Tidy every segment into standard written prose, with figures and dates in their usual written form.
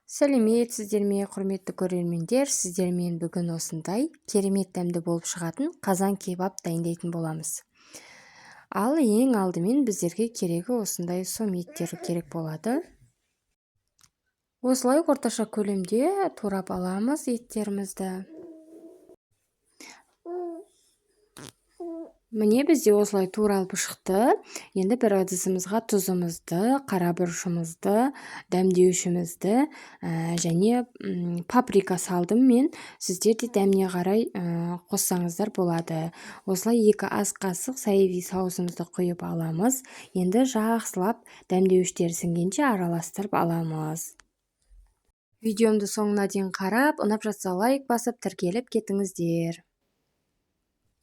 Сәлеметсіздер ме, құрметті көрермендер! Сіздермен бүгін осындай керемет дәмді болып шығатын қазан кебаб дайындайтын боламыз. Ал ең алдымен біздерге керегі осындай сом еттер керек болады. Осылай орташа көлемде турап аламыз еттерімізді. Міне бізде осылай туралып шықты. Енді бір ыдысымызға тұзымызды, қара бұрышымызды, дәмдеуішімізді, және паприка салдым мен. Сіздер де дәміне қарай қоссаңыздар болады. Осылай 2 ас қасық соевый соусымызды құйып аламыз. Енді жақсылап дәмдеуіштер сіңгенше араластырып аламыз. Видеомды соңына дейін қарап, ұнап жатса лайк басып, тіркеліп кетіңіздер.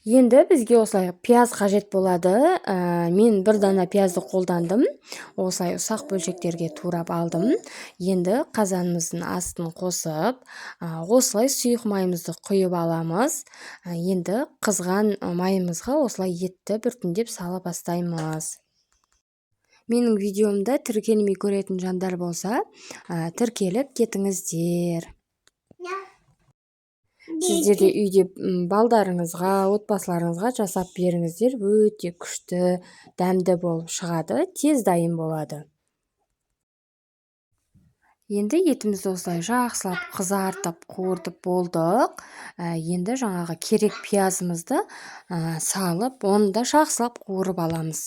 Енді бізге осылай пияз қажет болады. Мен бір дана пиязды қолдандым. Осылай ұсақ бөлшектерге турап алдым. Енді қазанымыздың астын қосып, осылай сұйық майымызды құйып аламыз. Енді қызған майымызға осылай етті біртіндеп сала бастаймыз. Менің видеомды тіркелмей көретін жандар болса, тіркеліп кетіңіздер. Сіздер де үйде балдарыңызға, отбасыларыңызға жасап беріңіздер, өте күшті, дәмді болып шығады, тез дайын болады. Енді етімізді осылай жақсылап қызартып, қуыртып болдық. Енді жаңағы керек пиязымызды салып, оны да жақсылап қуырып аламыз.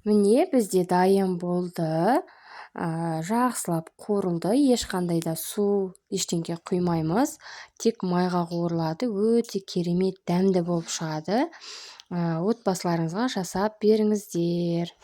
Міне бізде дайын болды. Жақсылап қуырылды. Ешқандай да су ештеңе құймаймыз. Тек майға қуырылады. Өте керемет дәмді болып шығады. Отбасыларыңызға жасап беріңіздер.